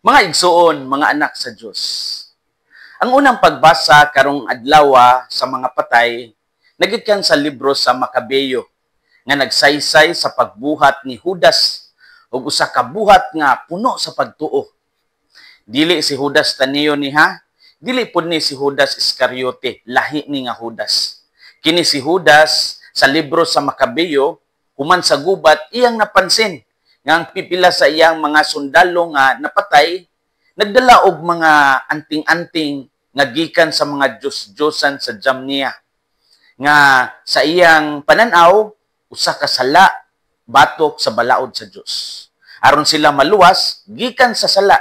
Mga igsuon, mga anak sa Dios. Ang unang pagbasa karong adlaw sa mga patay nagikan sa libro sa Makabeyo nga nagsaysay sa pagbuhat ni Judas ug usa ka buhat nga puno sa pagtuo. Dili si Judas Taneo ni ha, dili pud ni si Judas Iscariote, lahi ni nga Judas. Kini si Judas sa libro sa Makabeyo, human sa gubat, iyang napansin nga ang pipila sa iyang mga sundalo nga napatay nagdala og mga anting-anting nga gikan sa mga Diyos-Diyosan sa Jamnia, nga sa iyang pananaw usa ka sala batok sa balaod sa Dios. Aron sila maluwas gikan sa sala,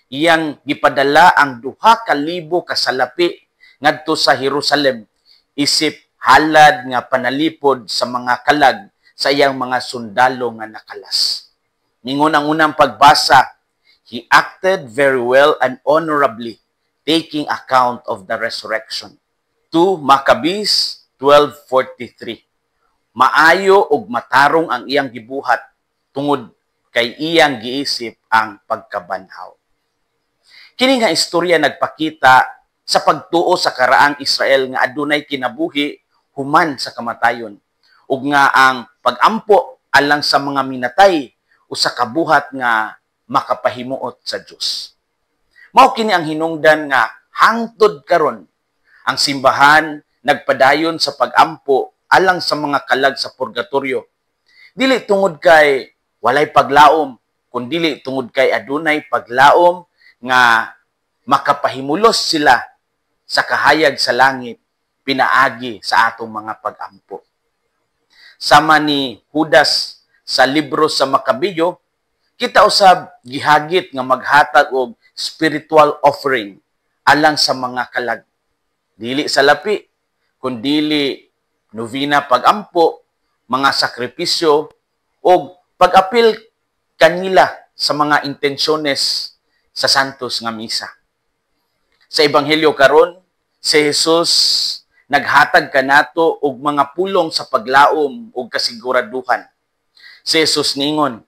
iyang gipadala ang 2,000 ka salapi ngadto sa Jerusalem isip halad nga panalipod sa mga kalag sa iyang mga sundalo nga nakalas. Ningon ang unang pagbasa, he acted very well and honorably, taking account of the resurrection. 2 Maccabees 12:43. Maayo ug matarong ang iyang gibuhat tungod kay iyang giisip ang pagkabanhaw. Kini nga istorya nagpakita sa pagtuo sa karaang Israel nga adunay kinabuhi human sa kamatayon ug nga ang pagampo alang sa mga minatay usa ka buhat nga makapahimuot sa Dios. Mao kini ang hinungdan nga hangtod karon ang simbahan nagpadayon sa pagampo alang sa mga kalag sa purgatorio. Dili tungod kay walay paglaom, kundili tungod kay adunay paglaom nga makapahimulos sila sa kahayag sa langit pinaagi sa atong mga pagampo. Sama ni Judas sa libro sa Makabiyo, kita usab gihagit nga maghatag og spiritual offering alang sa mga kalag. Dili sa lapi, kundili novena pagampo, mga sakripisyo og pag-apil kanila sa mga intensyones sa Santos nga Misa. Sa Ebanghelyo karon, si Jesus naghatag kanato og mga pulong sa paglaom ug kasiguraduhan. Si Jesus ningon,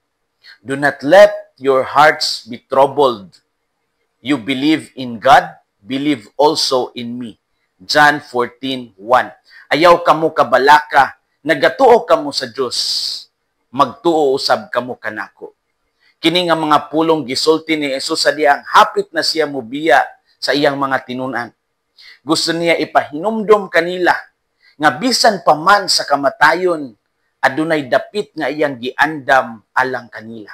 "Do not let your hearts be troubled. You believe in God, believe also in me." John 14:1. Ayaw kamo kabalaka, nagatuo kamo sa Dios, magtuo usab kamo kanako. Kini nga mga pulong gisulti ni Jesus sa diyang hapit na siya mobiya sa iyang mga tinun-an. Gusto niya ipahinumdom kanila nga bisan pa man sa kamatayon, adunay dapit nga iyang giandam alang kanila.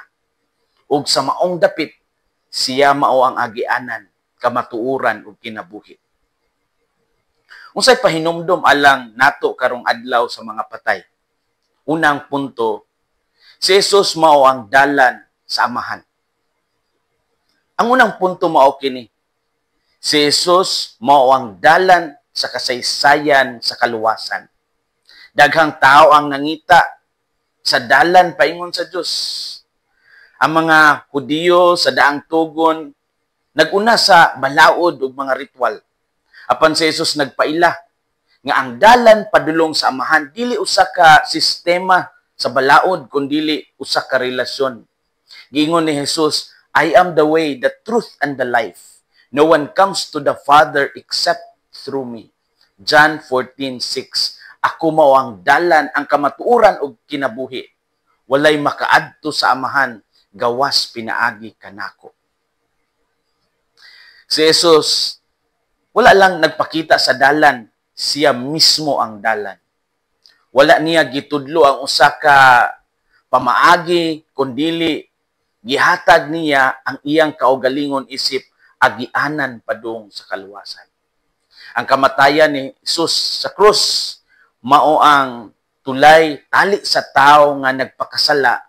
Ug sa maong dapit, siya mao ang agianan, kamatuoran ug kinabuhi. Unsay pahinumdom alang nato karong adlaw sa mga patay? Unang punto, si Jesus mao ang dalan sa Amahan. Ang unang punto mao kini, si Jesus mao ang dalan sa kasaysayan sa kaluwasan. Daghang tao ang nangita sa dalan paingon sa Dios. Ang mga Hudiyo sa daang tugon naguna sa balaod ug mga ritual. Apan si Jesus nagpaila nga ang dalan padulong sa Amahan dili usa ka sistema sa balaod, kundili usa ka relasyon. Giingon ni Jesus, "I am the way, the truth and the life. No one comes to the Father except through me." John 14:6. Ako mao ang dalan, ang kamatuoran ug kinabuhi. Walay makaadto sa Amahan gawas pinaagi kanako. Si Jesus wala lang nagpakita sa dalan, siya mismo ang dalan. Wala niya gitudlo ang usa ka pamaagi, kundili gihatag niya ang iyang kaugalingon isip agianan padung sa kaluwasan. Ang kamatayan ni Jesus sa krus mao ang tulay tali sa tao nga nagpakasala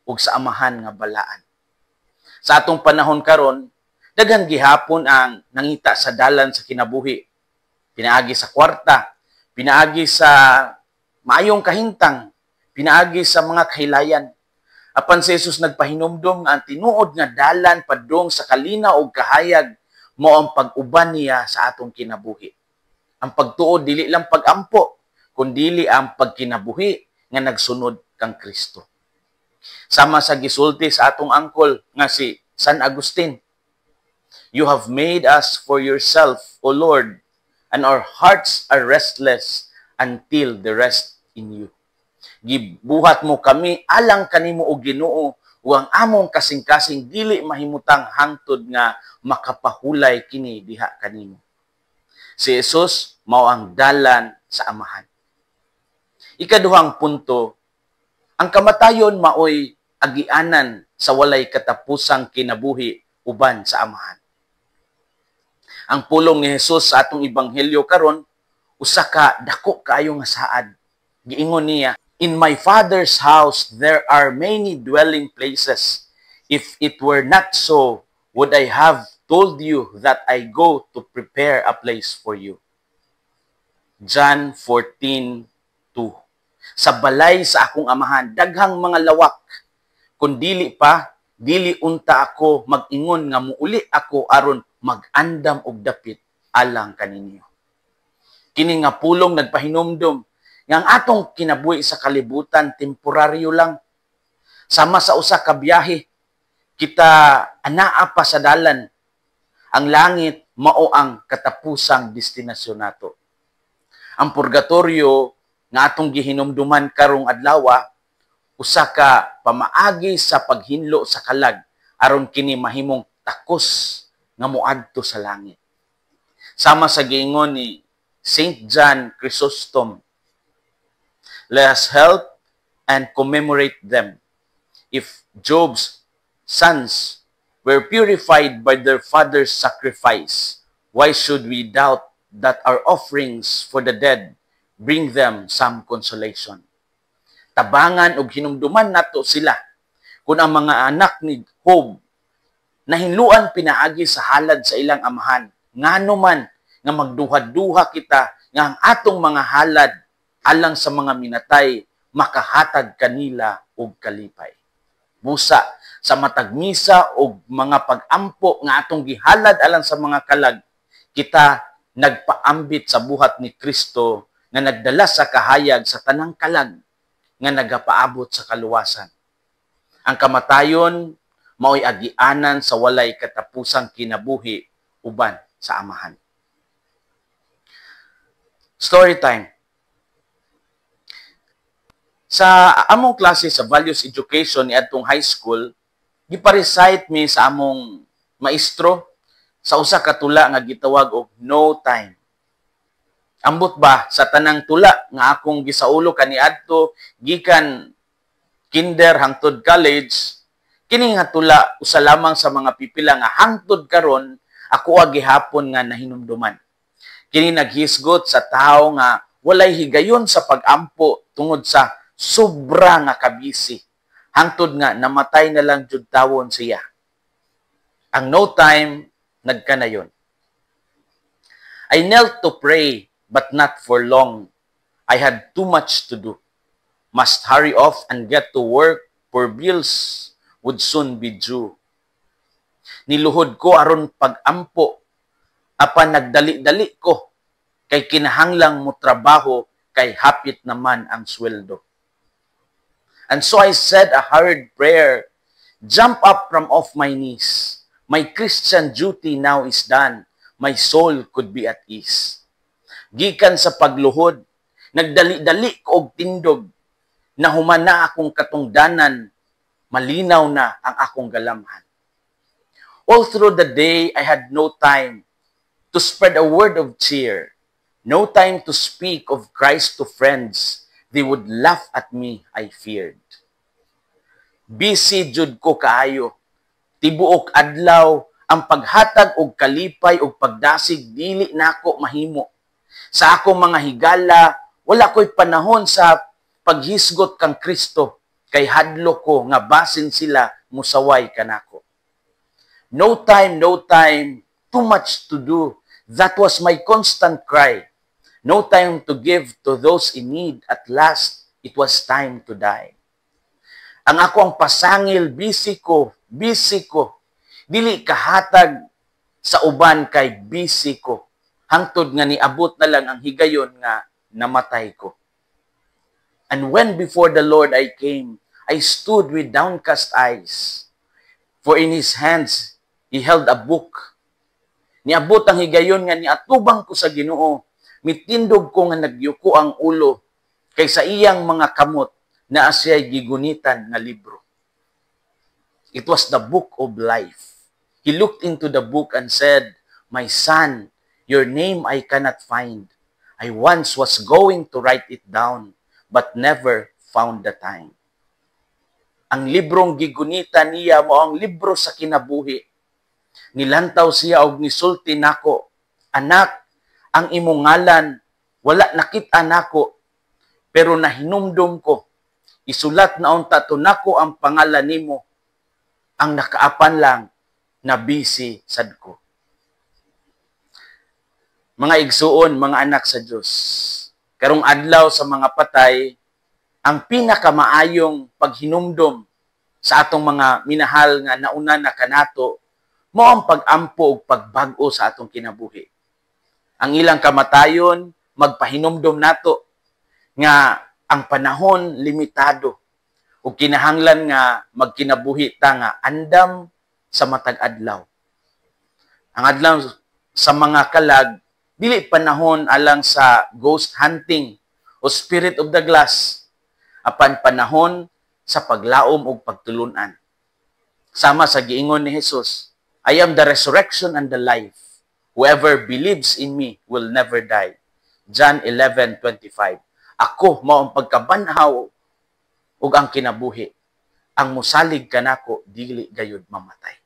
ug sa Amahan nga balaan. Sa atong panahon karon, daghan gihapon ang nangita sa dalan sa kinabuhi. Pinaagi sa kwarta, pinaagi sa maayong kahintang, pinaagi sa mga kahilayan. Apan si Jesus nagpahinumdom nga ang tinuod nga dalan padung sa kalinaw ug kahayag mao ang pag-uban niya sa atong kinabuhi. Ang pagtuo dili lang pagampo, kundili ang pagkinabuhi nga nagsunod kang Kristo. Sama sa gisulti sa atong angkol nga si San Agustin, You have made us for yourself, O Lord, and our hearts are restless until they rest in you. Gibuhat mo kami alang kanimo, o Ginoo, ug ang among kasing-kasing dili mahimutang hangtod nga makapahulay kini diha kanimo. Si Jesus mao ang dalan sa Amahan. Ikaduhang punto, ang kamatayon maoy agianan sa walay katapusang kinabuhi uban sa Amahan. Ang pulong ni Jesus sa atong ebanghelyo karon usa ka dako kaayo nga saad. Giingon niya, "In my Father's house there are many dwelling places. If it were not so, would I have told you that I go to prepare a place for you?" John 14:2. Sa balay sa akong Amahan, daghang mga lawak. Kung dili pa, dili unta ako mag-ingon nga muuli ako aron mag-andam og dapit alang kaninyo. Kini nga pulong nagpahinumdom nga ang atong kinabuhi sa kalibutan temporaryo lang. Sama sa usa ka biyahe, kita anaa pa sa dalan. Ang langit mao ang katapusang destinasyon nato. Ang purgatorio nga atong gihinumduman karong adlaw, usa ka pamaagi sa paghinlo sa kalag aron kini mahimong takos nga moadto sa langit. Sama sa giingon ni Saint John Chrysostom, "Let us help and commemorate them. If Job's sons were purified by their father's sacrifice, why should we doubt that our offerings for the dead bring them some consolation?" Tabangan og hinumduman nato sila. Kung ang mga anak ni Job nahinluan pinaagi sa halad sa ilang amahan, ngano man nga magduha-duha kita nga ang atong mga halad alang sa mga minatay makahatag kanila og kalipay? Busa sa matag misa og mga pag-ampo nga atong gihalad alang sa mga kalag, kita nagpaambit sa buhat ni Kristo nga nagdala sa kahayag sa tanang kalag nga nagapaabot sa kaluwasan. Ang kamatayon mao'y agianan sa walay katapusang kinabuhi uban sa Amahan. Story time. Sa among klase sa values education ni atong high school, gipa-recite mi sa among maestro sa usa ka tula nga gitawag og No Time. Ambot ba, sa tanang tula nga akong gisaulo kaniadto gikan kinder hangtod college, kini nga tula usa lamang sa mga pipila nga hangtod karon ako gihapon nga nahinumduman. Kini naghisgot sa tawo nga walay higayon sa pag-ampo tungod sa sobra nga kabisi hangtod nga namatay na lang jud tawon siya. Ang No Time nagkanayon. "I knelt to pray, but not for long. I had too much to do. Must hurry off and get to work, for bills would soon be due." Niluhod ko aron pag-ampo, apan nagdali-dali ko, kay kinahanglang mo trabaho kay hapit naman ang sweldo. "And so I said a hurried prayer, jump up from off my knees. My Christian duty now is done. My soul could be at ease." Gikan sa pagluhod, nagdali-dali ko og tindog. Nahuman na akong katungdanan, malinaw na ang akong galamhan. "All through the day, I had no time to spread a word of cheer, no time to speak of Christ to friends. They would laugh at me, I feared." Busy jud ko kaayo. Tibuok adlaw, ang paghatag og kalipay og pagdasig dili nako mahimo. Sa akong mga higala, wala ko'y panahon sa paghisgot kang Kristo kay hadlok ko nga basin sila musaway kanako. "No time, no time, too much to do. That was my constant cry. No time to give to those in need. At last, it was time to die." Ang akoang pasangil, busy ko, busy ko. Dili kahatag sa uban kay busy ko. Hangtod nga niabot na lang ang higayon nga namatay ko. "And when before the Lord I came, I stood with downcast eyes. For in His hands He held a book Niabot ang higayon nga niatubang ko sa Ginoo. Mitindog ko nga nagyuko ang ulo kay sa iyang mga kamot naa siya'y gigunitan nga libro. It was the book of life. He looked into the book and said, "My son, your name I cannot find. I once was going to write it down, but never found the time." Ang librong gigunita niya mao ang libro sa kinabuhi. Nilantaw siya og nisulti nako, "Anak, ang imong ngalan wala nakita nako, pero nahinumdum ko. Isulat na unta to nako ang pangalan nimo. Ang nakaapan lang, na busy sad ko." Mga igsuon, mga anak sa Dios, karong adlaw sa mga patay, ang pinakamaayong paghinumdom sa atong mga minahal nga nauna na kanato mao ang pag-ampo ug pagbag-o sa atong kinabuhi. Ang ilang kamatayon magpahinumdom nato nga ang panahon limitado ug kinahanglan nga magkinabuhi ta nga andam sa matag adlaw. Ang adlaw sa mga kalag dili panahon alang sa ghost hunting o spirit of the glass, apan panahon sa paglaom ug pagtulunan. Sama sa giingon ni Jesus, "I am the resurrection and the life. Whoever believes in me will never die." John 11:25. "Ako mao ang pagkabanhaw ug ang kinabuhi. Ang musalig kanako dili gayud mamatay."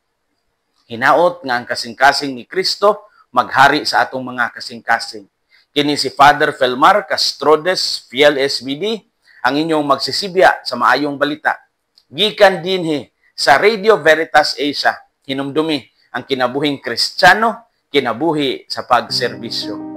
Hinaot nga ang kasing-kasing ni Kristo maghari sa atong mga kasing-kasing. Kini si Father Felmar Castrodes, Fiel SVD, ang inyong magsisibya sa maayong balita. Gikan dinhi sa Radio Veritas Asia, hinumdumi ang kinabuhing Kristiyano, kinabuhi sa pagserbisyo.